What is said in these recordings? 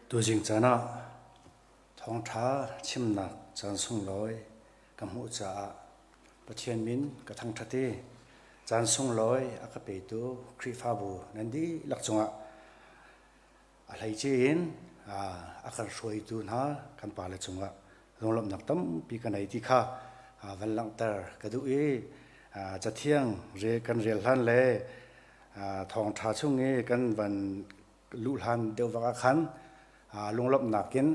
Tuzing caan ah thawngṭha chimnak caan sunglawi ka hmuh caah Pathian min ka thangṭhat i caan sunglawi a ka petu Khrihfabu nan dihlak cungah a hleice in a kan hruaitu hna kan pale cungah lunglawmhnak tampi ka nei ti kha van langhter ka duh i Cathiang kan rel hlan le thawngṭha chung i kan van luh hlan deuh vak ah khan lunglawmhnak in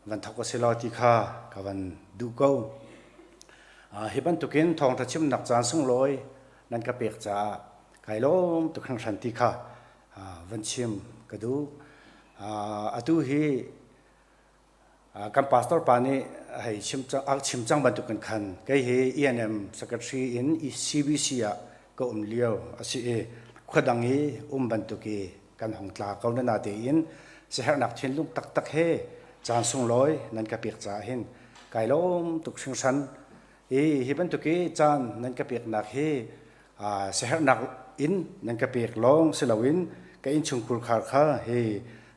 van thawk a si law ti kha ka van duh ko. Hi bantukin thawngṭha chimnak caan sunglawi nan ka pek caah kai lawm tuk hringhran ti kha van chim ka duh. Atu hi Kan pastor pa nih hei chim a chim cang bantukin khan kei hi ENM secretary in CBC ah ka um lio a si i khua dang i um bantuk i kan hong tla ko na tein siaherhnak thinlung taktak he caan sunglawi nan ka pek caah hin kai lawm tuk hringhran. Hi hi bantuk i caan nan ka peknak hi siaherhnak in nan ka pek lawng si loin ka innchungkhur khar kha hi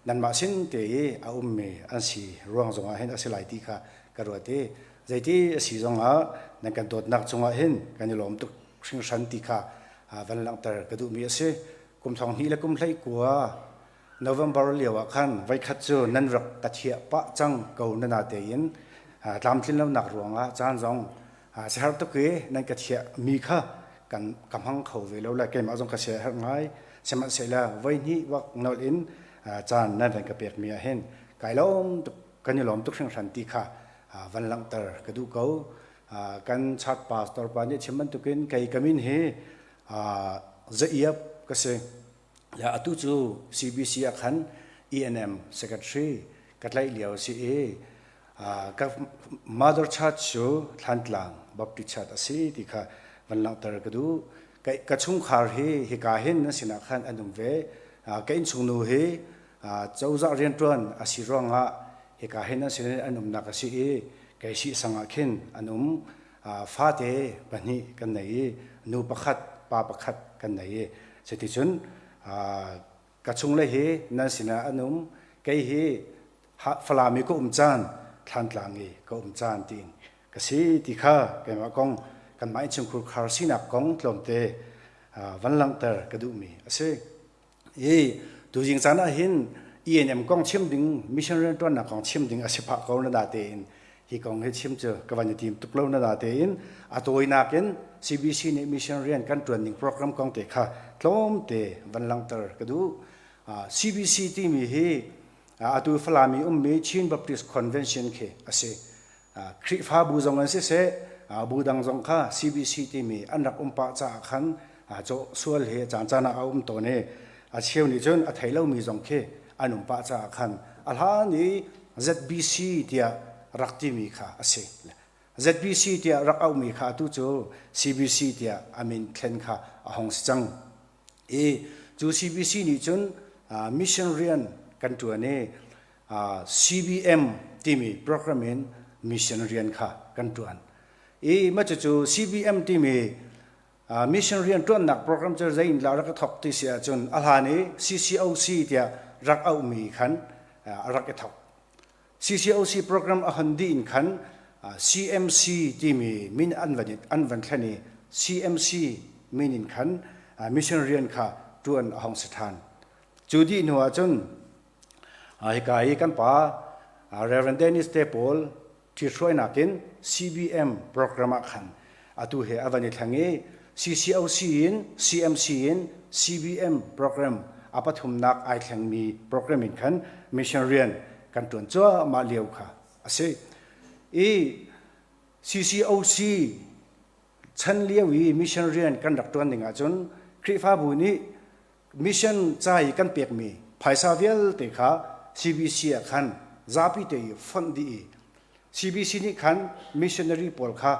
nanmah sin te i a ummi an si ruang zongah hin a si lai ti kha ka ruat i zeiti a si zongah nan kan dawtnak cungah hin kan i lawm tuk hringhran ti kha van langhter ka duhmi a si. Kum thong hnih le kum hlei kua November lio ah khan voikhat cu nan rak ka thiah pah cang ko nana tein tlamtlin lonak ruangah caan zong siaherh tuk i nan ka thiah mi kha kan ka hmang kho ve lo le keimah zong ka siaherh ngai. Sihmanhsehlaw voihnih wak nolh in caan nan van ka pek mi ah hin kai lawm tuk, kan i lawm tuk hringhran ti kha van langhter ka duh ko. Kan church pastor pa nih chim bantukin kei ka min hi Za-iap ka si. Atu cu CBC ah khan ENM secretary ka tlaih lio a si i ka mother church cu Thlantlang Baptist Church a si ti kha van langhter ka duh. Ka chungkhar hi hika hin nan sinah khan an um ve. Ka innchungnu hi cozah rianṭuan a si ruangah hika hin nan sin an umnak a si i kei sihsang ah khin an um. Fate pahnih kan nei i nu pakhat pa pakhat kan nei i cuticun ka chungle hi nan sinah an um. Kei hi Falam i ka um caan, Thlantlang i ka um caan tiin ka si ti kha keimah kong kanmah innchungkhur khar sinak kong tlawmte van langhter ka duhmi a si. I tuzing caan ah hin ENM kong chim ding, mission rianṭuannak kong chim ding a si phah ko na da tein hi kong hi chim cu ka van i tim tuk lo na da tein a tawinak in CBC nih mission rian kan ṭuan ning program kong te kha tlawmte van langhter ka duh. CBC timi hi atu Falam i ummi Chin Baptist Convention khi a si. Khrihfabu zong an siseh, bu dang zong kha CBC timi an rak um pah caah khan cawh sual hi caan caan ah a um tawn i a cheu nih cun a thei lomi zong khi an um pah caah khan a hlan i ZBC tiah rak timi kha a si. ZBC tiah rak auhmi kha atu cu CBC tiah a min thlen kha a hong si cang. I cu CBC nih cun mission rian kan ṭuan i CBM timi program in mission rian kha kan ṭuan. I mah cucu CBM timi mission rian ṭuannak program cu zei in dah rak i thawk ti si ahcun a hlan i CCOC tiah rak auhmi khan a rak i thawk. CCOC program a hon dih in khan CMC timi min an van an van thlen i CMC min in khan mission rian kha ṭuan a hong si ṭhan. Cu dih hnu ahcun hika i kan pa Reverend Dennis te pawl ṭhithruainak in CBM program ah khan atu he a van i thleng i CCOC in CMC in CBM program a pathumnak ai thlengmi program in khan mission rian kan ṭuan cuahmah lio kha a si. I CCOC chan lio i mission rian kan rak ṭuan ding ahcun Khrihfabu nih mission ca i kan pekmi phaisa vialte kha CBC ah khan zapi te i fonh dih i CBC nih khan missionary pawl kha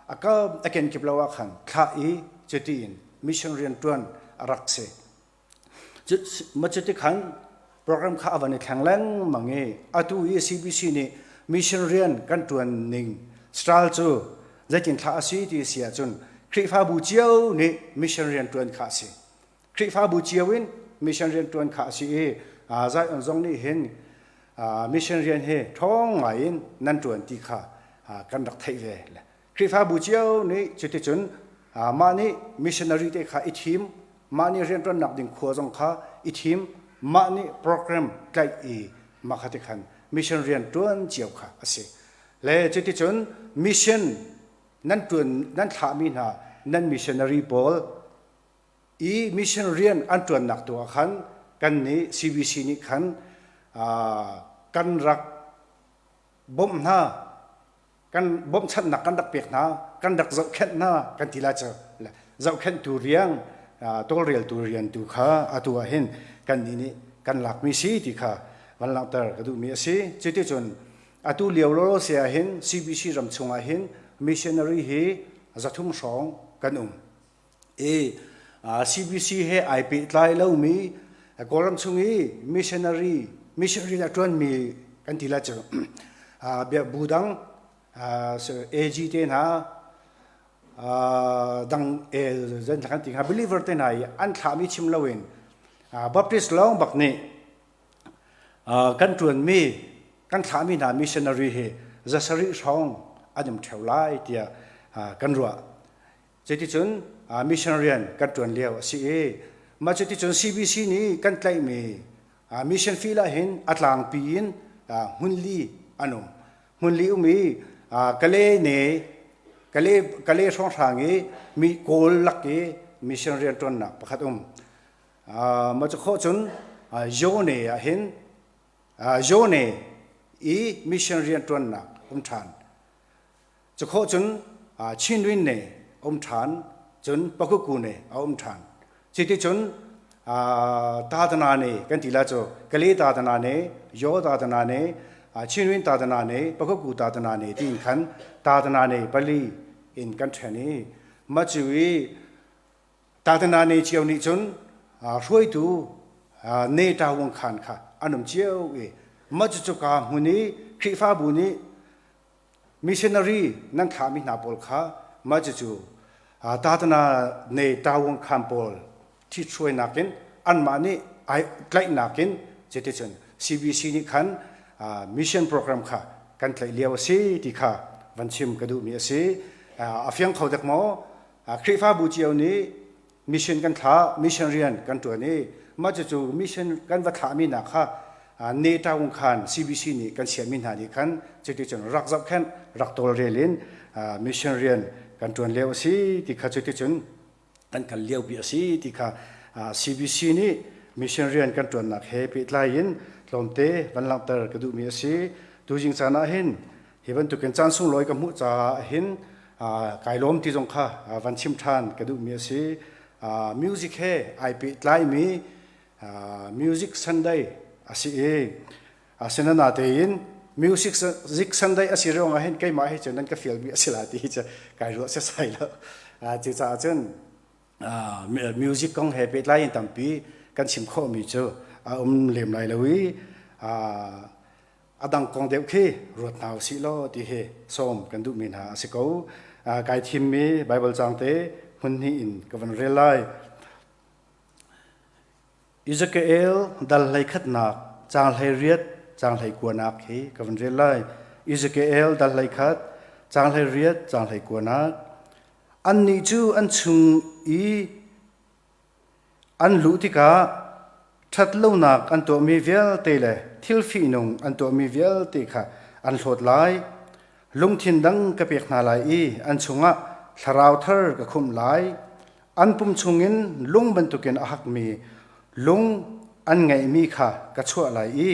a kam a kenkip lo ah khan thlah i cuti in mission rian ṭuan a rak si. Ma cuti khan program kha a van i thleng lengmang i atu i CBC nih mission rian kan ṭuan ning style cu zeitin thlah a si ti si ahcun Khrihfabu cio nih mission rian ṭuan kha a si. Khrihfabu cio in mission rian ṭuan kha a si i Zion zong nih hin. Mission rian hi ṭhawng ngai in nan ṭuan ti kha kan rak theih ve. Khrihfabu cio nih cuticun mah nih missionary te kha i thim, mah nih rianṭuannak ding khua zong kha i thim, mah nih program tlaih i mah kha ti khan mission rian ṭuan cio kha a si. Le cuticun mission nan ṭuan nan thlahmi hna nan missionary pawl i mission rian an ṭuannak tu ah khan kan nih CBC nih khan kan rak bawmh hna kan bawmhchanhnak kan rak pek hna kan rak zohkhenh hna kan ti lai cu zohkhenhtu riang tawlreltu rian tu kha atu ah hin kan nih nih kan lakmi si ti kha van langhter ka duhmi a si. Cuticun atu lio lawlaw se ah hin CBC ram chungah hin missionary hi 300 hrawng kan um i CBC he ai pehtlai lomi Kawlram chung i missionary missionary a ṭuanmi kan ti lai cu bu dang AG te hna dang zan kan ti hnga believer te hna i an thlahmi chim loin Baptist lawng bak nih kan ṭuanmi kan thlahmi hna missionary hi 700 hrawng an um ṭheo lai tiah kan ruah. Cuticun mission rian kan ṭuan lio a si i mah cuticun CBC nih kan tlaihmi mission field ah hin a tlangpi in hmunli an um. Hmunli um i Kale ne Kale Kale hrawnghrang i mi Kawl lak i mission rian ṭuannak pakhat um. Mah cu khawh cun Yone ah hin Yone i mission rian ṭuannak um ṭhan. Cukhawh cun Chinrin ne a um ṭhan, cun Pakuku ne a um ṭhan. Cuticun Tatana ne kan ti la cu Kale Tatana ne, Yaw Tatana ne, Chinrin Tatana ne, Pakuku Tatana ne tiin khan Tatana ne pali in kan ṭhen i mah cu i Tatana ne cio nih cun hruaitu ne ṭawung khan kha an um cio i mah cucu ka hmun i Khrihfabu nih Missionary nan thlahmi hna pawl kha mah cucu tatana nei tawung khan pawl ṭhithruainak in anmah nih ai tlaihnak in cuticun CBC nih khan mission program kha kan tlaih lio a si ti kha van chim ka duhmi a si. A fiang kho dek maw? Khrihfabu cio nih mission kan thlah, mission rian kan ṭuan i mah cucu mission kan va thlahmi hna kha ne taung khan CBC nih kan siahmi hna nih khan cuticun rak zohkhenh, rak tawlrel in mission rian kan ṭuan lio a si ti kha cuticun kan kal liopi a si ti kha CBC nih mission rian kan ṭuannak he pehtlai in tlawmte van langhter ka duhmi a si. Tuzing caan ah hin hi bantukin caan sunglawi ka hmuh caah hin kai lawm ti zong kha van chim ṭhan ka duhmi a si. Music he ai pehtlaimi Music Sunday a si i asinain tein Music Sunday a si ruangah hin keimah hi cu nan ka fialmi a si la ti hi cu kai ruah setsai lo. Cucaah cun music kong he pehtlai in tampi kan chim khawhmi cu a um lem lai lo i a dang kong deuh khi ruat hna usih law ti hi sawm kan duhmi hna a si ko. Kai thimmi Baibal caang te hmun hnih in ka van rel lai. Ezekiel dal hlei khatnak caang 18 caang hlei kuanak hi ka van rel lai. Ezekiel dal 11 caang 18 caang hlei kuanak. Annih cu an chung i An luh tikah ṭhatlonak an tuahmi vialte le thil fihnung an tuahmi vialte kha an hlawt lai. Lungthin dang ka pek hna lai i an chungah thlarau thar ka khumh lai. An pum chungin lung bantukin a hakmi lung an ngeihmi kha ka chuah lai i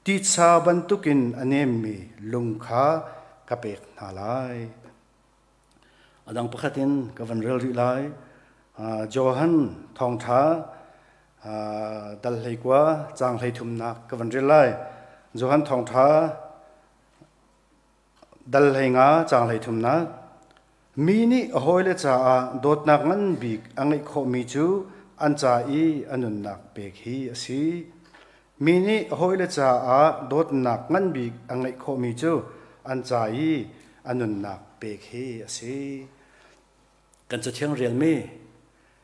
titsa bantukin a nemmi lung kha ka pek hna lai. A dang pakhat in ka van rel rih lai. Johan thawngṭha dal 19 caang 33nak ka van rel lai. Johan thawngṭha dal 15 caang 33nak Mi nih a hawile caah dawtnak ngan bik a ngeih khawhmi cu an ca i a nunnak pek hi a si. Mi nih a hawile caah dawtnak ngan bik a ngeih khawhmi cu an ca i a nunnak pek hi a si. Kan Cathiang relmi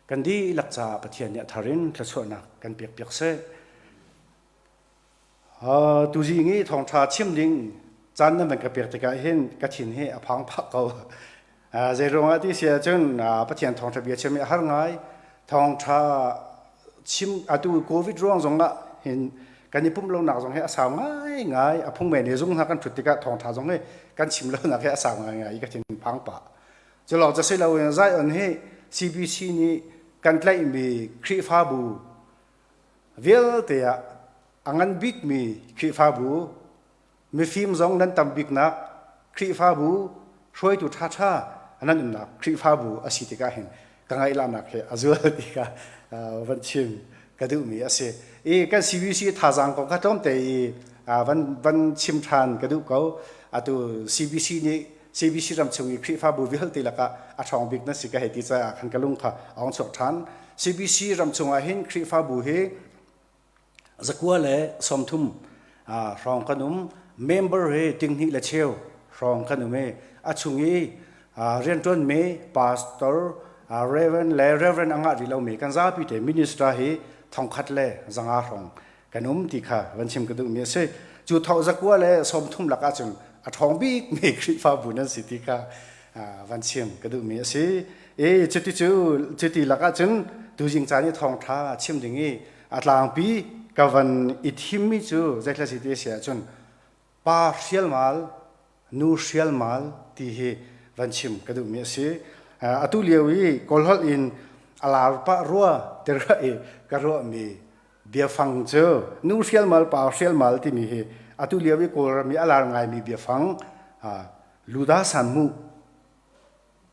kan dihlak caah Pathian nih a thar in thluachuahnak kan pekpiak seh. Tuzing i thawngṭha chim ding caan nan van ka pek tikah hin ka thin hi a phang phah ko. Zeiruangah ti si ahcun Pathian thawngṭha bia chim hi a har ngai. Thawngṭha chim atu COVID ruang zongah hin kan i pumh lonak zong hi a sau ngaingai. A phung men i zung hna kan ṭhut tikah thawngṭha zong hi kan chim lonak hi a sau ngaingai i ka thin phang pah. Cu lawng cu si loin Zion hi CBC nih kan tlaihmi Khrihfabu vialte ah a ngan bikmi Khrihfabu, mifim zong nan tam biknak Khrihfabu, hruaitu ṭhaṭha nan umnak Khrihfabu a si tikah hin ka ngaihlannak he a zual ti kha van chim ka duhmi a si. I kan CBC thazaang kong kha tlawmte i van van chim ṭhan ka duh ko. Atu CBC nih CBC ram chung i Khrihfabu vialte lakah a ṭhawng bik na si ka hei ti caah khan ka lung kha a hung chuak ṭhan. CBC ram chungah hin Khrihfabu hi 130 hrawng kan um. Member hi tinghnih le cheu hrawng kan um i a chung i rianṭuanmi pastor, reverend le reverend a ngah rih lomi kan zapi te minister hi 1,500 hrawng kan um ti kha van chim ka duhmi a si. Cu thawh 130 lakah cun a ṭhawng bikmi Khrihfabu nan si ti kha van chim ka duhmi a si. I cuti cu cuti lakah cun tuzing caan i thawngṭha chim ding i a tlangpi ka van i thimmi cu zeithla si ti a si ahcun pa hrialmal nu hrialmal ti hi van chim ka duhmi a si. Atu lio i Kawlholh in a lar pah rua ti ruah i ka ruahmi biafang cu nu hrialmal pa hrialmal timi hi atu lio i Kawlram i a lar ngaimi biafang Luda Sanmu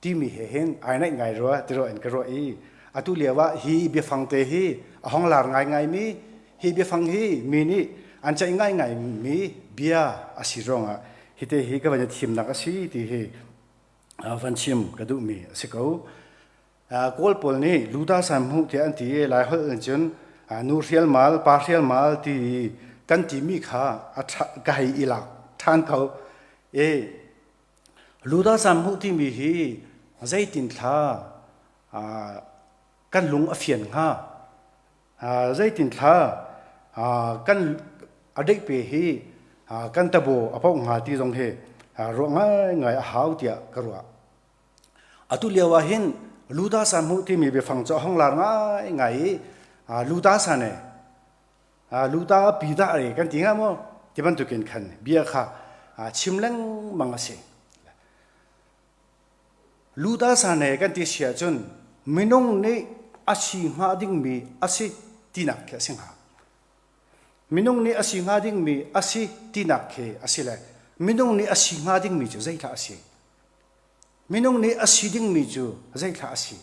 timi he hin ai naih ngai rua ti ruah in ka ruah i atu lio ah hi biafang te hi a hong lar ngaingai mi hi biafang hi mi nih an ceih ngaingai mi bia a si ruangah hi te hi ka van i thimnak a si ti hi van chim ka duhmi a si ko. Kawl pawl nih Luda san hmuh tiah an ti i Lai holh in cun nu hrialmal pa hrialmal ti kan timi kha ka hei i lak ṭhan ko. I Luda san hmuh timi hi zeitin thla kan lung a fian hnga? Zeitin thla kan a deih pe hi kan tabo a paoh hnga ti zong hi ruah ngaingai a hau tiah ka ruah. Atu lio ah hin Luda san hmuh timi biafang cu a hong lar ngaingai i Luda san e luta pi dah re kan ti hnga maw ti bantukin khan bia kha chim lengmang a si. Luta san he kan ti si ahcun minung nih a si hnga dingmi a si tinak khi a si hnga. Minung nih a si hnga dingmi a si tinak khi a si le minung nih a si hnga dingmi cu zeithlah a si? Minung nih a si dingmi cu zeithlah a si?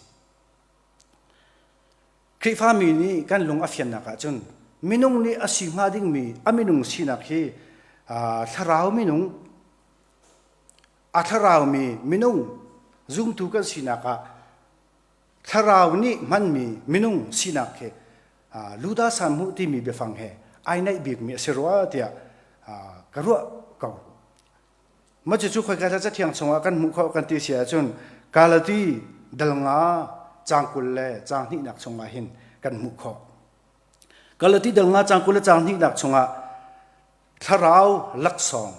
Khrihfami nih kan lung a fiannak ahcun minung nih a si hnga dingmi a minung sinak hi thlarau minung a thlaraumi minung zumtu kan sinak ah thlarau nih hmanmi minung sinak hi Luda Sanhmuh timi biafang he ai naih bikmi a si rua tiah ka ruah ko. Mah cucu khoika dah Cathiang chungah kan hmuh khawh kan ti si ahcun Galati dal nga caang 20 le caang hnihnak chungah hin kan hmuh khawh. Galati dal nga caang 20 le caang hnihnak chungah thlarau laksawng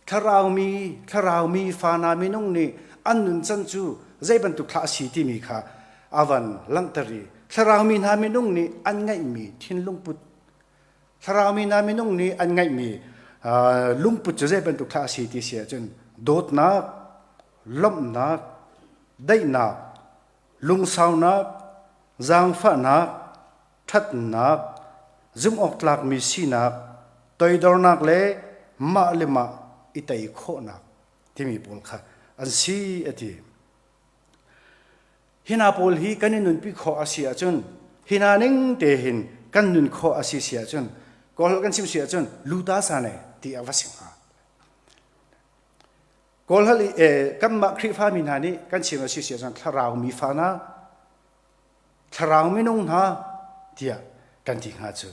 thlarau mi thlarau mi fana minung nih an nuncan cu zei bantuk thla a si timi kha a van langhter i thlarau mi hna minung nih an ngeihmi thinlung put Thlarau mi hna minung nih an ngeihmi lungput cu zei bantuk thla a si ti si ahcun dawtnak, lawmhnak, daihnak, lungsaunak, zaangfahnak, ṭhatnak, zumhawktlakmi sinak, toidornak le mah le mah i tei khawhnak timi pawl kha an si a ti. Hi hna pawl hi kan i nunpi khawh a si ahcun hi hna ning te hin kan nun khawh a si si ahcun Kawl kan chim si ahcun luta sane ti a va si hnga. Kawl hal i kanmah Khrihfa mi hna nih kan chim a si si ahcun thlarau mi fa hna thlarau minung hna tiah kan ti hnga cu.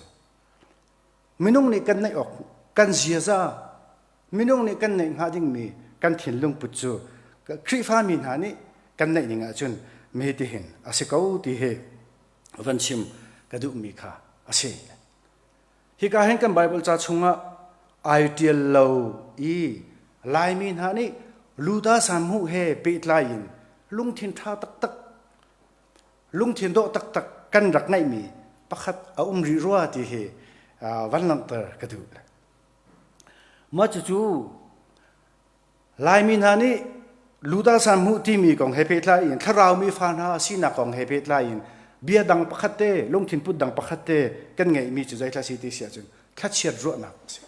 Minung nih kan neih awk kan ziaza minung nih kan neih hnga dingmi kan thinlung put cu Khrihfami hna nih kan neih ning ahcun me ti hin a si ko ti hi van chim ka duhmi kha a si. Hika hin kan Bible ca chungah ai ṭial lo i Laimi hna nih Luta Sanhmuh he pehtlai in lungthin ṭha taktak, lungthin dawh taktak kan rak ngeihmi pakhat a um rih rua ti hi van langhter ka duh. Mah cucu Laimi hna nih Luta Sanhmuh timi kong he pehtlai in thlarau mi fa hna sinak kong he pehtlai in bia dang pakhat te lungthin put dang pakhat te kan ngeihmi cu zeithla si ti si ahcun thlachiat ruahnak a si.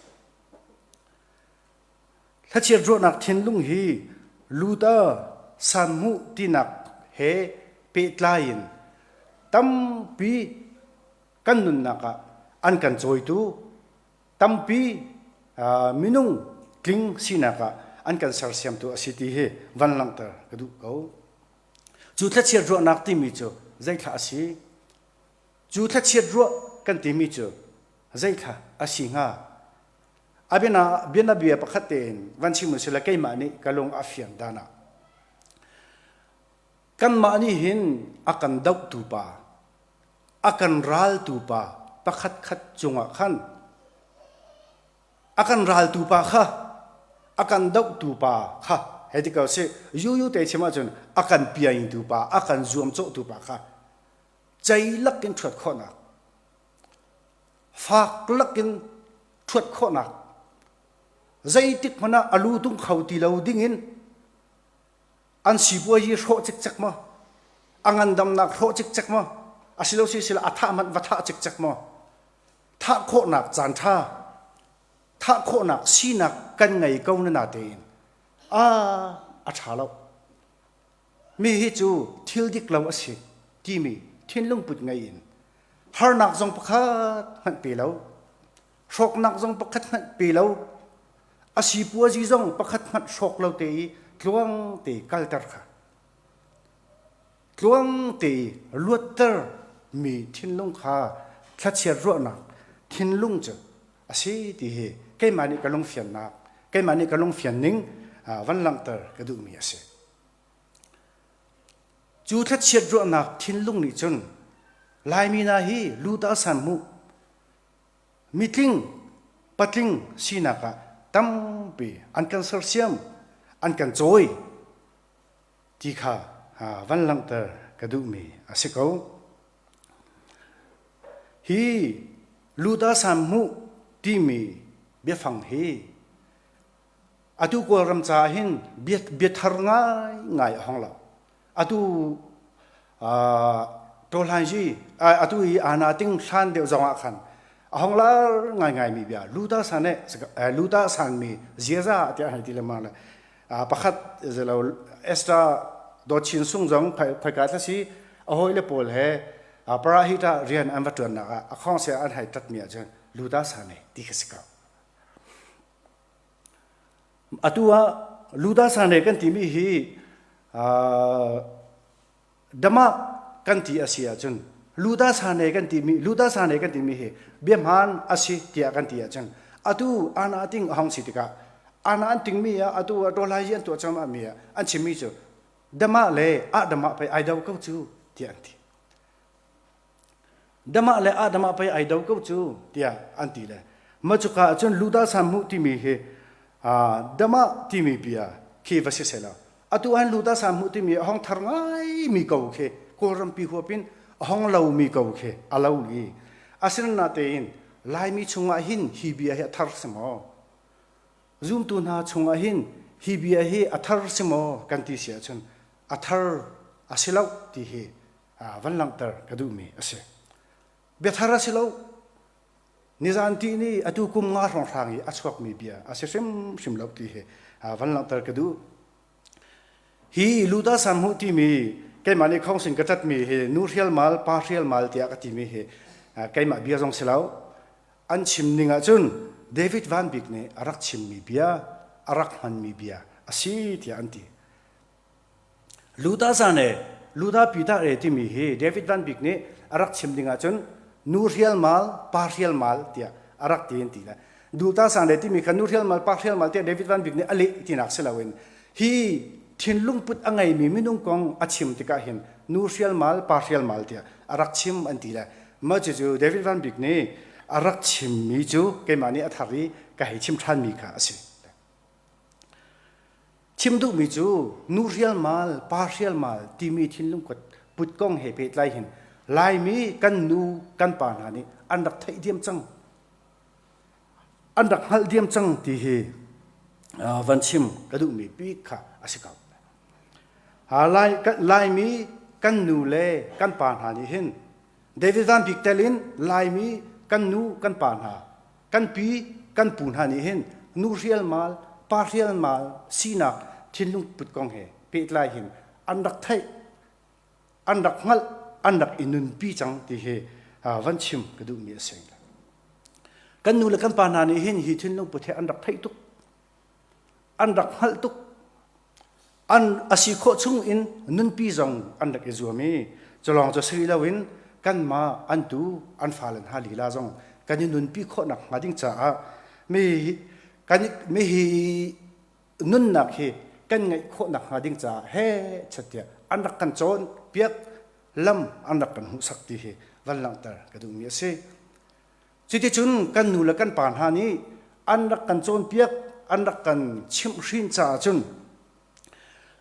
Thlachiat ruahnak thinlung hi Luta Sanhmuh tinak he pehtlai in tampi kan nunnak ah an kan cawitu tampi minung tling sinak ah an kan sersiamtu a si ti hi van langhter ka duh ko. Cu thlachiat ruahnak timi cu zeithla a si? Cu thlachiat ruah kan timi cu zeithla a si hnga? A bianabia pakhat tein van chim u sila keimah nih ka lung a fian dan ah kanmah nih hin a kan dohtu pa a kan raltu pa pakhatkhat cungah khan a kan raltu pa kha a kan dohtu pa kha hei ti ko sih yuyu te chim ahcun a kan piaitu pa a kan zuamcawhtu pa kha ceilak in ṭhuat khawhnak fak lakin ṭhuat khawhnak zeitik hmanh ah a lu tung kho ti lo dingin An sipuazi hrawh cikcek maw? A ngandamnak hrawh cikcek maw? Asilo si sila a thah hmanh va thah cikcek maw? Thah khawhnak caan ṭha, thah khawhnak sinak kan ngei ko na natein a a ṭha lo. Mi hi cu thil dik lo a si timi thinlung put ngei in harnak zong pakhat hmanh pe lo, hrawknak zong pakhat hmanh pe lo, a sipuazi zong pakhat hmanh hrawk lo te i tluang te kalter kha tluang te i luatter mi thinlung kha thlachiat ruahnak thinlung cu a si ti hi keimah nih ka lungfiannak keimah nih ka lungfian ning van langhter ka duhmi a si. Cu thlachiat ruahnak thinlung nih cun Laimi hna hi luta san hmuh Mitling, patling sinak ah tampi an kan sersiam, an kan cawi ti kha van langhter ka duhmi a si ko. Hi Luta Sanhmuh timi biafang hi atu Kawlram caah hin biathar ngaingai a hong lo. Atu Tawhlanzi atu i ana ting hlan deuh zong ah khan a hong lar ngaingai mi bia luta san e luta san mi ziaza tiah hei ti lengmang le pakhat zelo Esther Dawchin sung zong khoika thla si a hawi le pawl he parahita rian an va tuan nak ah a khong se an hei tat mi ahcun luta san e ti kha si ko. Atu ah luta san e kan timi hi Dama kan ti a si ahcun Luda sane kan timi Luda sane kan timi hi biahmaan a si tiah kan ti ahcun atu ana ting a hong si tikah ana an tingmi ah atu a tawlai an tuah cam mi ah an chimmi cu dama le ah dama pei ai do ko cu tiah an ti. Damah le Adamah pei ai do ko cu tiah an ti le ma cuka ahcun Luda Sanhmuh timi hi Damah timi bia khi va si selaw atu an Luda Sanhmuh timi a hong thar ngai mi ko khi Kawlrampi huap in a hong lo mi ko khi a lo i asinain Laimi chungah hin hi bia hi a thar si maw zumtu hna chungah hin hi bia hi a thar si maw kan ti si ahcun a thar a si lo ti hi van langhter ka duhmi a si. Biathar a si lo. Nizan ti ni atu kum nga hrawnghrang i a chuakmi bia a si hrimhrim lo ti hi van langhter ka duh. Hi Luda Samhu timi keimah nih khongsin ka ṭatmi hi nu hrialmal pa hrialmal tiah ka timi hi keimah bia zong si lo. An chim ning ahcun David Van Bik nih a rak chimmi bia, a rak hmanmi bia a si tiah an ti. Luda zan e Luda Peter e timi hi David Van Bik nih a rak chim ding ahcun nu hrialmal pa hrialmal tiah a rak ti in ti le Duta sang le timi kha nu hrialmal pa hrialmal tiah David Van Bik nih a leh tinak si loin hi thinlung put a ngeimi minung kong a chim tikah hin nu hrialmal pa hrialmal tiah a rak chim an ti le mah cucu David Van Bik nih. a rak chimmi cu keimah nih a thar i ka hei chim ṭhanmi kha a si. Chim duhmi cu nu hrialmal, pa hrialmal timi thinlung put kong he pehtlai hin Laimi kan nu kan pa hna nih an rak theih diam cang. An rak hngalh diam cang ti hi van chim ka duhmi bik kha a si ko. Lai, Laimi kan nu le kan pa hna nih hin David Van Bik tel in Laimi kan nu kan pa hna kan pi kan pu hna nih hin nu hrialmal pa hrialmal sinak thinlung put kong he pehtlai hin an rak theih an rak hngalh an rak i nunpi cang ti hi van chim ka duhmi a si. Kan nu le kan pa hna nih hin hi thinlung put hi an rak theih tuk an rak hngalh tuk an a si khawh chung in nunpi zong an rak i zuam i culawng cu si loin kanmah an tu an fale hna lila zong kan i nunpi khawhnak hnga ding caah mi kan mi hi nunnak hi kan ngeih khawhnak hnga ding caah he chattiah an rak kan cawn piak lam an rak kan hmuhsak ti hi van langhter ka duhmi a si. Cuticun kan nu le kan pa hna nih an rak kan cawnpiak, an rak kan chimhhrin caah cun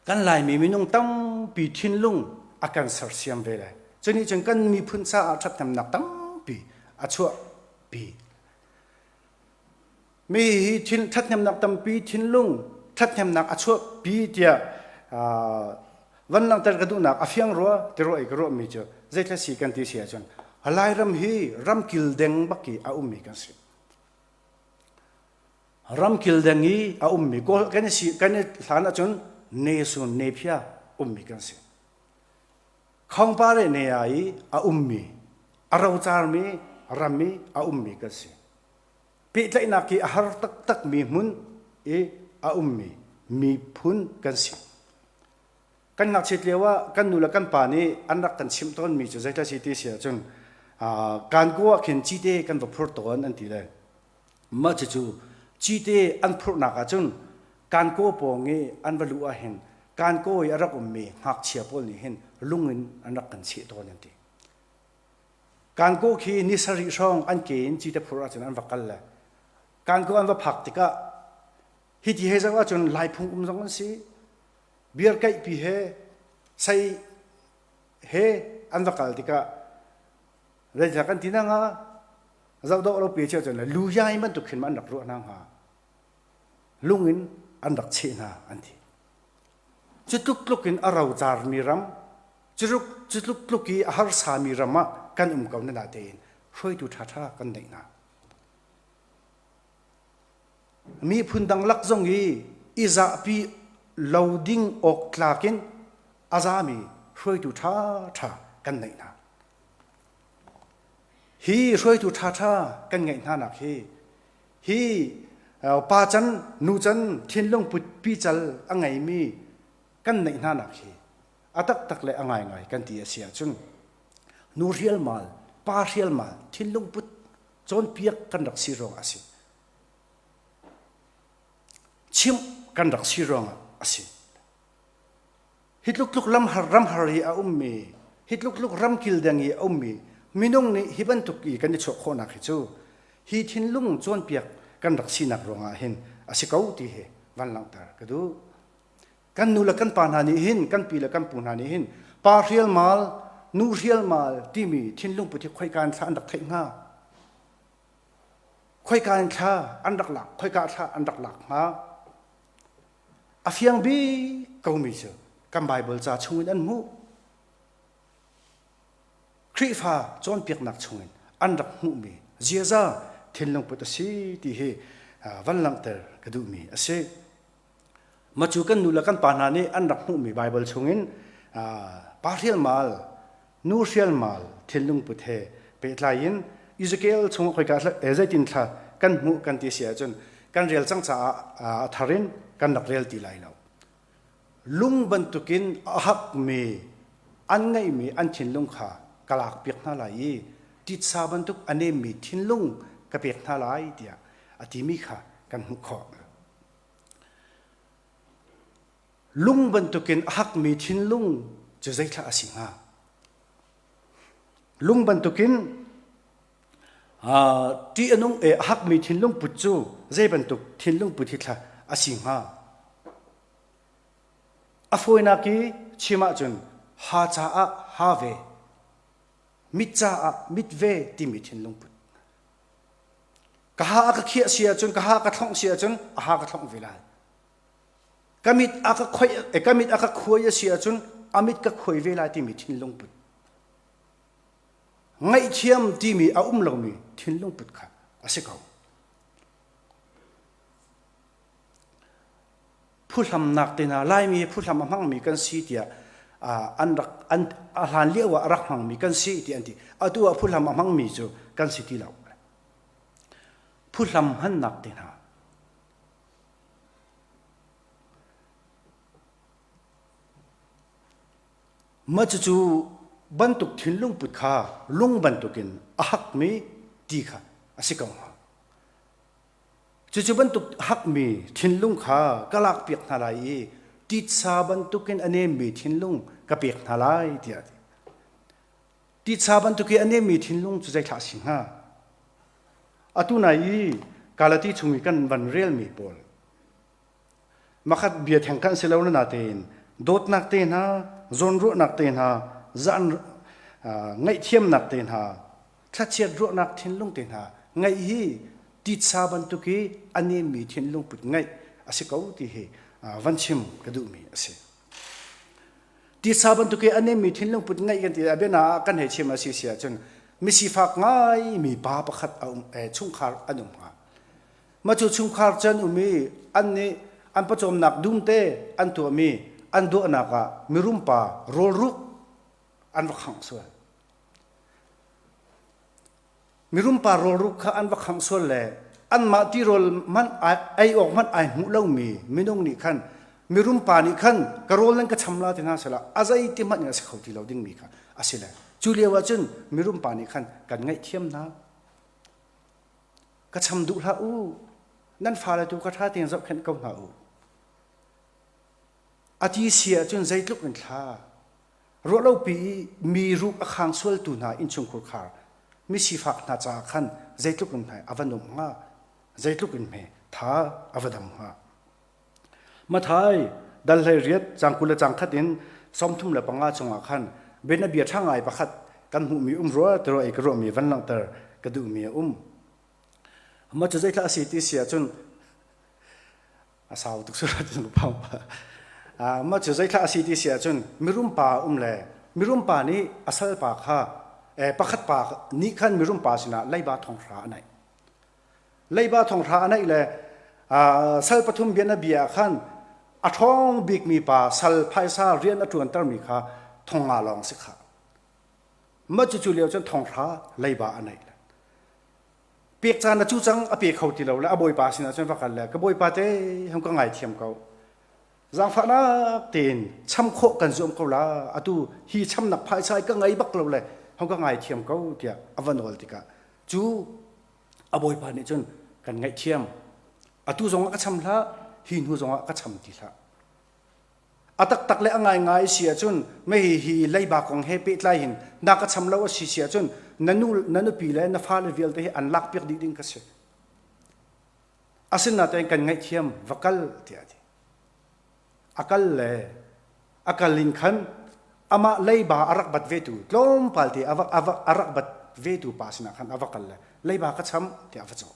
kan Laimi minung tampi thinlung a kan sersiam ve lai. Cunih cun kan miphun caah ṭhathnemnak tampi a chuahpi. Mi hi thin ṭhathnemnak tampi thinlung ṭhathnemnak a chuahpi tiah van langhter ka duhnak a fiang rua ti ruah i ka ruahmi cu zeithla si kan ti si ahcun Lairam hi ramkil deng bak i a ummi kan si. Ramkil deng i a ummi kawl kan si kan i hlan ahcun ne sun ne phia ummi kan si. Khongpare ne a i a ummi a rocarmi ram i a ummi kan si. Pehtlaihnak hi a har taktakmi hmun i a ummi miphun kan si. Kan ngakchiat lio ah kan nu le kan pa nih an rak kan chimh tawnmi cu zeitlai si ti si ahcun kankaw ah khin cite kan va phur tawn an ti le mah cucu cite an phurhnak ahcun kankaw pawng i an va luh ahhin kankaw i a rak ummi ngakchia pawl nih hin lung in an rak kan cheh tawn an ti. Kankaw khi ni sarih hrawng an ke in cite phur ahcun an va kal le kankaw an va phak tikah hiti he zoh ahcun Laiphung um zong an si beer kaihpi he sei he an va kal tikah zeicah kan ti na hnga zoh dawh lo pe cio cun le lu yai bantuk khin ma an rak ruah hna hnga lung in an rak cheh hna an ti cu tluk tluk in a rocarmi ram Cu tluk tluk i a harsami ram ah kan um ko na tein hruaitu ṭhaṭha kan neih hna. Miphun dang lak zong i i zahpi lo ding awk tlak in a zami hruaitu ṭhaṭha kan neih hna. Hi hruaitu ṭhaṭha kan ngeih hna nak hi hi pa can nu can thinlung put pical a ngeimi kan neih hna nak hi a taktak le a ngaingai kan ti a si ahcun nu hrialmal pa hrialmal thinlung put cawnpiak kan rak si ruangah a si chimh kan rak si ruangah a si hi tluk tluk lamhar ramhar i a ummi hi tluk tluk ramkil deng i a ummi minung nih hi bantuk i kan i chuah khawhnak hi cu hi thinlung cawnpiak kan rak sinak ruangah hin a si ko ti hi van langhter ka duh Kan nu le kan pa hna nih hin, kan pi le kan pu hna nih hin pa hrialmal, nu hrialmal timi thinlung put hi khoika in thla an rak theih hnga? Khoika in thla an rak lak, khoika thla an rak lak hnga? A fiang bik komi cu kan Bible ca chungin an hmuh. Khrihfa cawnpiaknak chungin an rak hmuhmi ziaza thinlung put a si ti hi van langhter ka duhmi a si. Macu kan nu le kan pa hna nih an rak hmuhmi Baibal chungin pa hrialmal, nu hrialmal thinlung put he pehtlai in Ezekiel chung khoika zeitin thla kan hmuh kan ti si ahcun kan rel cang caah a thar in kan rak rel ti lai lo. Lung bantukin a hakmi an ngeihmi an thinlung kha ka lakpiak hna lai i titsa bantuk a nemmi thinlung ka pek hna lai tiah a timi kha kan hmuh khawh. Lung bantukin a hakmi thinlung cu zeithlah a si hnga? Lung bantukin Ṭih a nung i a hakmi thinlung put cu zei bantuk thinlung put hi thla a si hnga? A fawinak i chim ahcun ha caah ha ve, mit caah mit ve timi thinlung put. Ka ha a ka khiah si ahcun, ka ha ka thlongh si ahcun a ha ka thlongh ve lai. Ka mit a ka khoih, ka mit a ka khuai a si ahcun a mit ka khuai ve lai timi thinlung put. Ngaihthiam timi a um lomi thinlung put kha a si ko. Phuhlamnak te hna Laimi hi phuhlam a hmangmi kan si tiah an rak an a hlan lio ah a rak hmangmi kan si ti an ti. Atu ah phuhlam a hmangmi cu kan si ti lo. Phuhlam hmannak te hna Mah cucu bantuk thinlung put kha lung bantukin a hakmi ti kha a si ko hnga. Cucu bantuk hakmi thinlung kha ka lakpiak hna lai i titsa bantukin a nemmi thinlung ka pek hna lai tiah a ti. Titsa bantuk i a nemmi thinlung cu zeithlah a si hnga? Atu nai i Galati chung i kan van relmi pawl Makhat bia theng kan si lo na natein dawtnak te hna, zawnruahnak te hna, zan ngaihthiamnak te hna, thlachiat ruahnak thinlung te hna ngaih hi titsa bantuk i a nemmi thinlung put ngaih a si ko ti hi van chim ka duhmi a si. Titsa bantuk i a nemmi thinlung put ngaih kan ti a biana ah kan hei chim a si si ahcun misifak ngai mi pa pakhat a um chungkhar an um hnga. Mah cu chungkhar cu an um i an nih an pawcawmnak dumte an tuahmi an duahnak ah mirum pa rawlruk an va khangh sual. Mirum pa rawlruk kha an va khangh sual le anmah tirawl hmanh ei awk hmanh ai hmuh lomi minung nih khan mirum pa nih khan ka rawl nan ka cham la ti hna sehla a zei ti hmanh in a si kho ti lo dingmi kha a si le cu lio ah cun mirum pa nih khan kan ngaihthiam hna Ka cham duh hlah u. Nan fale tu ka ṭha tein zohkhenh ko hna u. A ti si ahcun zeitluk in thla. Ruahlopi i mi ruk a khang sualtu hna innchungkhur khar mi sifak hna caah khan zeitluk in hme a va nuam hnga. Zeitluk in hme tha a va dam hnga. Mathai dal 18 caang 20 le caang khat in 35 chungah khan bianabia ṭha ngai pakhat kan hmuhmi um rua ti ruah i ka ruahmi van langhter ka duhmi a um. Mah cu zeithlah a si ti si ahcun a sau tuk sura ti phang pa. Mah cu zeithlah a si ti si ahcun mirum pa um le mirum pa nih a sal pa kha pakhat pa nih khan mirum pa sinah leiba thong hra a naih. Leiba thonghra a neih le sal pathum bianabia ah khan a ṭhawng bikmi pa sal phaisa rian a ṭuantermi kha thong nga lawng si kha. Mah cucu lio cun thonghra leiba a neih le pek caan a cu cang a pe kho ti lo le a bawipa sinah cun va kal le ka bawipa te hung ka ngaithiam ko. Zaangfahnak tein cham khawh kan zuam ko la atu hi chamnak phaisa ka ngei bak lo le hung ka ngaithiam ko tiah a va nawl tikah cu a bawipa nih cun kan ngaihthiam atu zongah ka cham hlah hi hnu zongah ka cham ti hlah a taktak le a ngaingai si ahcun mei hi leiba kong he pehtlai hin na ka cham lo a si si ahcun na nu na nupi le na fale vialte hi an lakpiak dih ding ka si asinain kan ngaihthiam va kal tiah a ti A kal le a kal in khan amah leiba a rak bat vetu tlawmpal te a va, a va, a rak bat vetu pa sinah khan a va kal le leiba ka cham tiah a va cawh.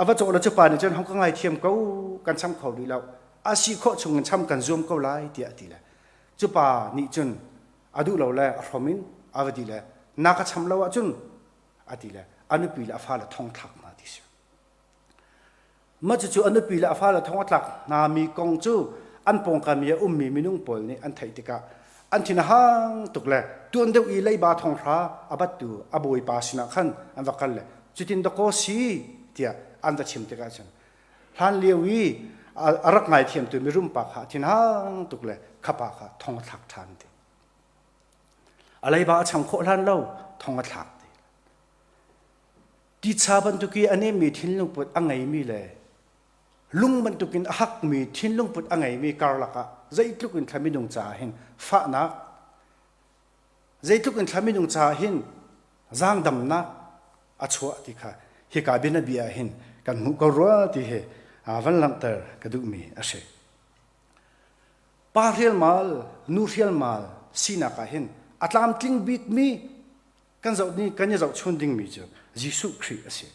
A va cawh le cu pa nih cun hong ka ngaithiam ko kan cham kho rih lo a si khawh chung in cham kan zuam ko lai tiah a ti le cu pa nih cun a duh lo le a hrom in a va ti le na ka cham lo ahcun a ti le a nupi le a fale thong thlak hna ti si. Mah cucu a nupi le a fale thong a tlak hnami kong cu an pawngkam i a ummi minung pawl nih an theih tikah an thin a hang tuk le tuan deuh i leiba thonghra a battu a bawipa sinah khan an va kal le cutin dakaw si tiah an va chim tikah cun hlan lio i a rak ngaithiamtu mirum pa kha a thin hang tuk le kha pa kha thong a thlak ṭhan ti. A leiba a cham khawh hlan lo thong a thlak ti. Titsa bantuk i a nemmi thinlungput a ngeimi le lung bantukin a hakmi thinlungput a ngeimi karlak ah zeitluk in thla minung caah hin fahnak, zeitluk in thla minung caah hin zaangdamnak a chuah ti kha hika bianabia ah hin kan hmuh ko rua ti hi van langhter ka duhmi a si. Pa hrialmal, nu hrialmal sinak ah hin a tlamtling bikmi kan zoh ni kan i zohchun dingmi cu Jesuh Khrih a si.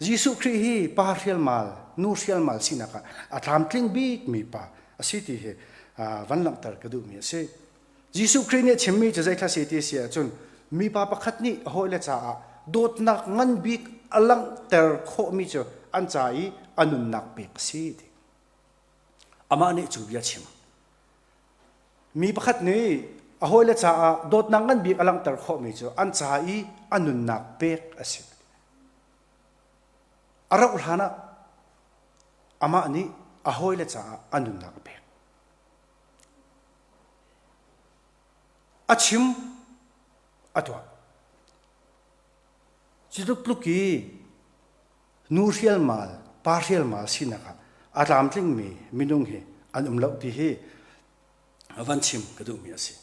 Jesuh Khrih hi pa hrialmal, nu hrialmal sinak ah a tlamtling bikmi pa a si ti hi van langhter ka duhmi a si. Jesuh Khrih nih a chimmi cu zeithla si ti si ahcun mipa pakhat nih a hawile caah dawtnak ngan bik a langhter khawhmi cu an ca i a nunnak pek a si ti. Amah nih cu bia chim. Mi pakhat nih a hawile caah dawtnak ngan bik a langhter khawhmi cu an ca i a nunnak pek a si. A rauh hlan ah amah nih a hawile caah a nunnak a pek. A chim, a tuah. Cu tluk i nu hrialmal, pa hrialmal sinak ah a tlamtlingmi minung hi an um lo ti hi van chim ka duhmi a si.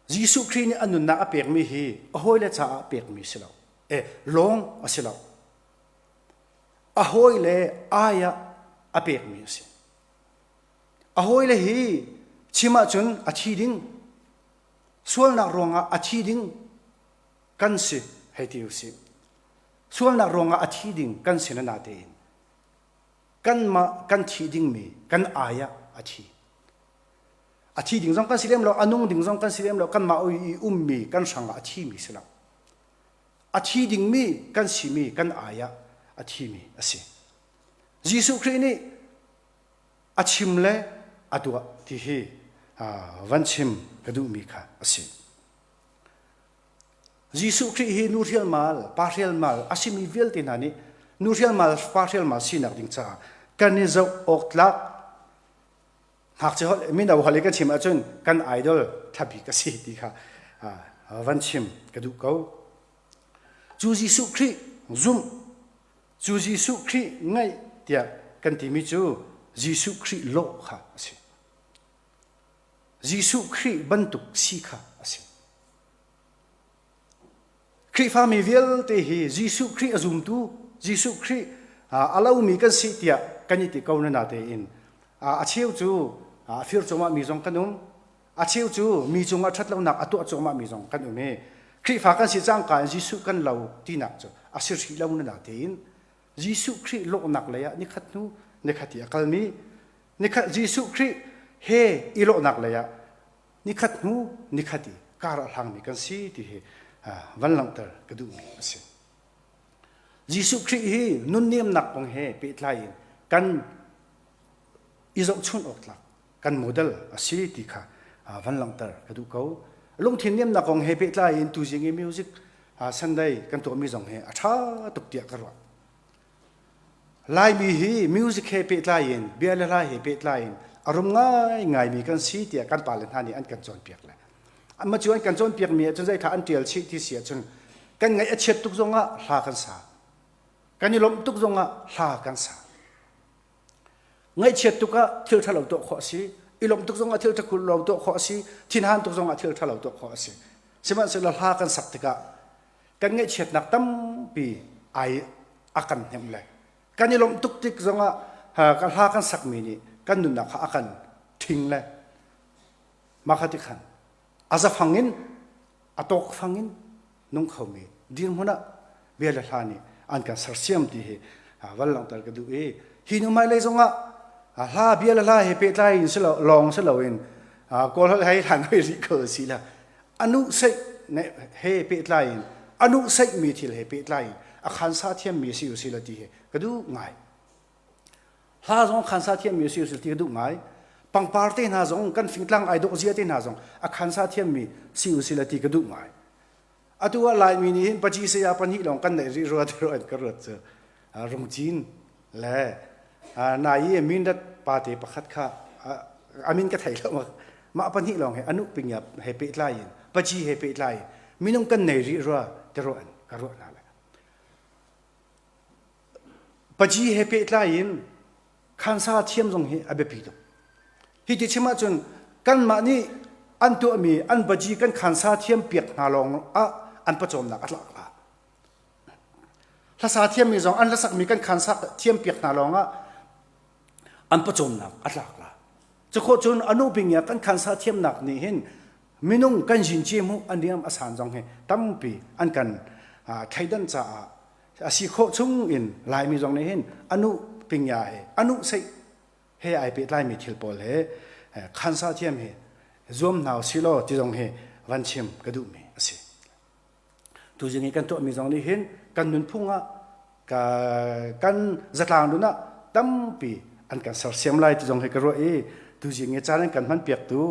Jesuh Khrih nih a nunnak a pekmi hi a hawile caah pekmi si lo. E, lawng a si lo. A hawile ai ah a pekmi a si. A hawile hi chim ahcun a thi ding, sualnak ruangah a thi ding kan si hei ti usih. Sualnak ruangah a thi ding kan si na tein kanmah kan thi dingmi kan ai ah a thi. A thi ding zong kan si lem lo, a nung ding zong kan si lem lo, kanmah i ummi kan hrang ah a thimi si lo. A thi dingmi kan simi kan ai ah a thimi a si. Jesuh Khrih nih a chim le a tuah ti hi van chim ka duhmi kha a si. Jesuh Khrih hi nu hrialmal, pa hrialmal a simi vialte hna nih nu hrialmal, pa hrialmal sinak ding caah kan i zoh awk tlak ngakchia holh mino holh i kan chim ahcun kan idol thabik a si ti kha van chim ka duh ko. Cu Jesuh Khrih zumh, cu Jesuh Khrih ngaih tiah kan timi cu Jesuh Khrih lawh kha a si. Jesuh Khrih bantuk si kha a si. Khrihfami vialte hi Jesuh Khrih a zumtu, Jesuh Khrih a lomi kan si tiah kan i ti ko na tein a cheu cu a fir cuahmah mi zong kan um, a cheu cu mi cungah ṭhatlonak a tuah cuahmah mi zong kan um i Khrihfa kan si cangka in Jesuh kan lo tinak cu a si hrih lo na tein Jesuh Khrih lawhnak lei ah nikhat hnu nikhat i a kalmi nikhat Jesuh Khrih he i lawhnak lei ah nikhat hnu nikhat i kar a hlangmi kan si ti hi van langhter ka duhmi a si. Jesuh Khrih hi nunnemnak kong he pehtlai in kan i zohchunh awk tlak kan model a si ti kha van langhter ka duh ko. Lungthin nemnak kong he pehtlai in tuzing i music Sunday kan tuahmi zong hi a ṭha tuk tiah ka ruah. Laimi hi music he pehtlai in bia le hla he pehtlai in a rum ngaingaimi kan si tiah kan pale hna nih an kan cawnpiak le amma cu an kan cawnpiakmi ahcun zeithla an ṭial chih ti si ahcun kan ngaih a chiat tuk zongah hla kan sa kan i lawmh tuk zongah hla kan sa ngaihchiat tuk ah thil ṭhalo tuah khawh a si i lawmh tuk zongah thil ṭha lo tuah khawh a si thinhan tuk zongah thil ṭhalo tuah khawh a si sihmanhsehlaw hla kan sak tikah kan ngaihchiatnak tampi ai a kan hnemh le kan i lawmh tuk tik zongah ka hla kan sakmi nih kan nunnak kha a kan ṭhing le mah kha ti khan a zafang in a tawkfang in nung khomi dirhmun ah bia le hla nih an kan sersiam ti hi van langhter ka duh i hi hnu hmailei zongah hla bia le hla he pehtlai in si lo lawng si loin kawl holh hei hlan hoi rih ko si la anu seih he pehtlai in anu seih mi thil he pehtlai in a khansa thiam mi si u si la ti hi ka duh ngai hla zong khansa thiam mi si u si ti ka duh ngai pangpar te hna zong kan fingtlang ai dawh zia te hna zong a khansa thiam mi si u si la ti ka duh ngai Atu ah Laimi nih hin paci saya pahnih lawng kan neih rih rua ti ruah ka ruat cu Rungcin le nai i Mindat pate pakhat kha a min ka thei lo mah pahnih lawng he anu pingya he pehtlai in paci he pehtlai in minung kan nei rih rua ti ruah in ka ruah hna le paci he pehtlai in khansa thiam zong hi a biapi tuk Hi ti chim ahcun kanmah nih an tuahmi an baji kan khansa thiam piak hna lawng ah an pawcawmnak a tlak la. Hlasa thiammi zong an hlasakmi kan khan sak thiam piak hna lawngah an pawcawmnak a tlak la. Cukhawh cun anu pingya kan khan sa thiamnak nih hin minung kan zinci mu an riam a san zong hi tampi an kan thleidan caah a si khawh chung in Laimi zong nih hin anu pingya he anu seih he ai pehtlaimi thil pawl he khansa thiam hi zuam hna usih law ti zong hi van chim ka duhmi a si. Tuzing i kan tuahmi zong nih hin kan nunphung ah kan zatlang nun ah tampi an kan sersiam lai ti zong hi ka ruah i tuzing i caan an kan hman piaktu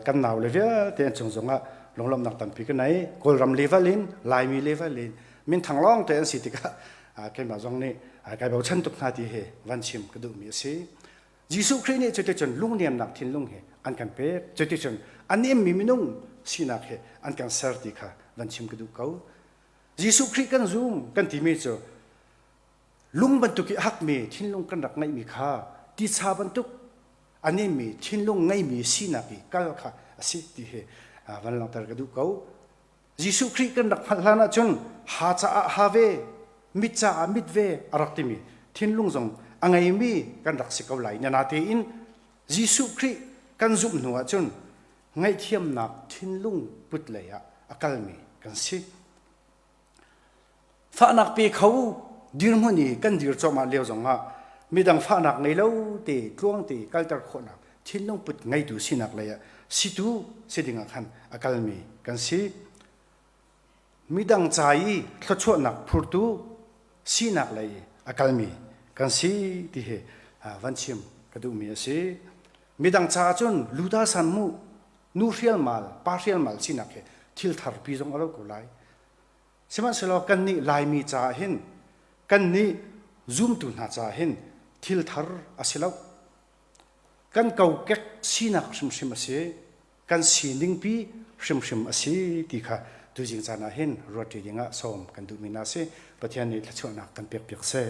kan nau le vialte an cung zongah lunglawmhnak tampi ka nei. Kawlram level in Laimi level in minthang lawng te an si tikah keimah zong nih kai bochan tuk hna ti hi van chim ka duhmi a si. Jesuh Khrih nih cuticun lungnemnak thinlung he an kan pek. Cuticun a nemmi minung sinak he an kan ser ti kha van chim ka duh ko. Jesuh Khrih kan zum kan timi cu lung bantuk i a hakmi thinlung kan rak ngeihmi kha titsa bantuk a nemmi thinlung ngeimi sinak i kal kha a si ti hi van langhter ka duh ko. Jesuh Khrih kan rak hngalh hlan ahcun ha caah ha ve, mit caah mit ve a rak timi thinlung zong a ngeimi kan rak si ko lai. Natein Jesuh Khrih kan zumh hnu ahcun ngaihthiamnak thinlung put lei ah a kalmi kan si. Fahnak pe kho dirhmun i kan dir cuahmah lio zongah midang fahnak ngei lo te tluang te kalter khawhnak thinlung put ngeitu sinak lei ah situ si dingah khan a kalmi kan si. Midang ca i thluachuahnak phurtu sinak lei a kalmi kan si ti hi van chim ka duhmi a si. Midang caah cun luda san mu nu hrialmal pa hrialmal sinak hi thil tharpi zong a lo ko lai. Sihmanhsehlaw kannih Laimi caah hin kannih zumtu hna caah hin thil thar a si lo. Kan kokek sinak hrimhrim a si. Kan siningpi hrimhrim a si ti kha tuzing caan ah hin ruat ṭi dingah sawm kan duhmi hna a si. Pathian nih thluachuahnak kan pekpiak seh.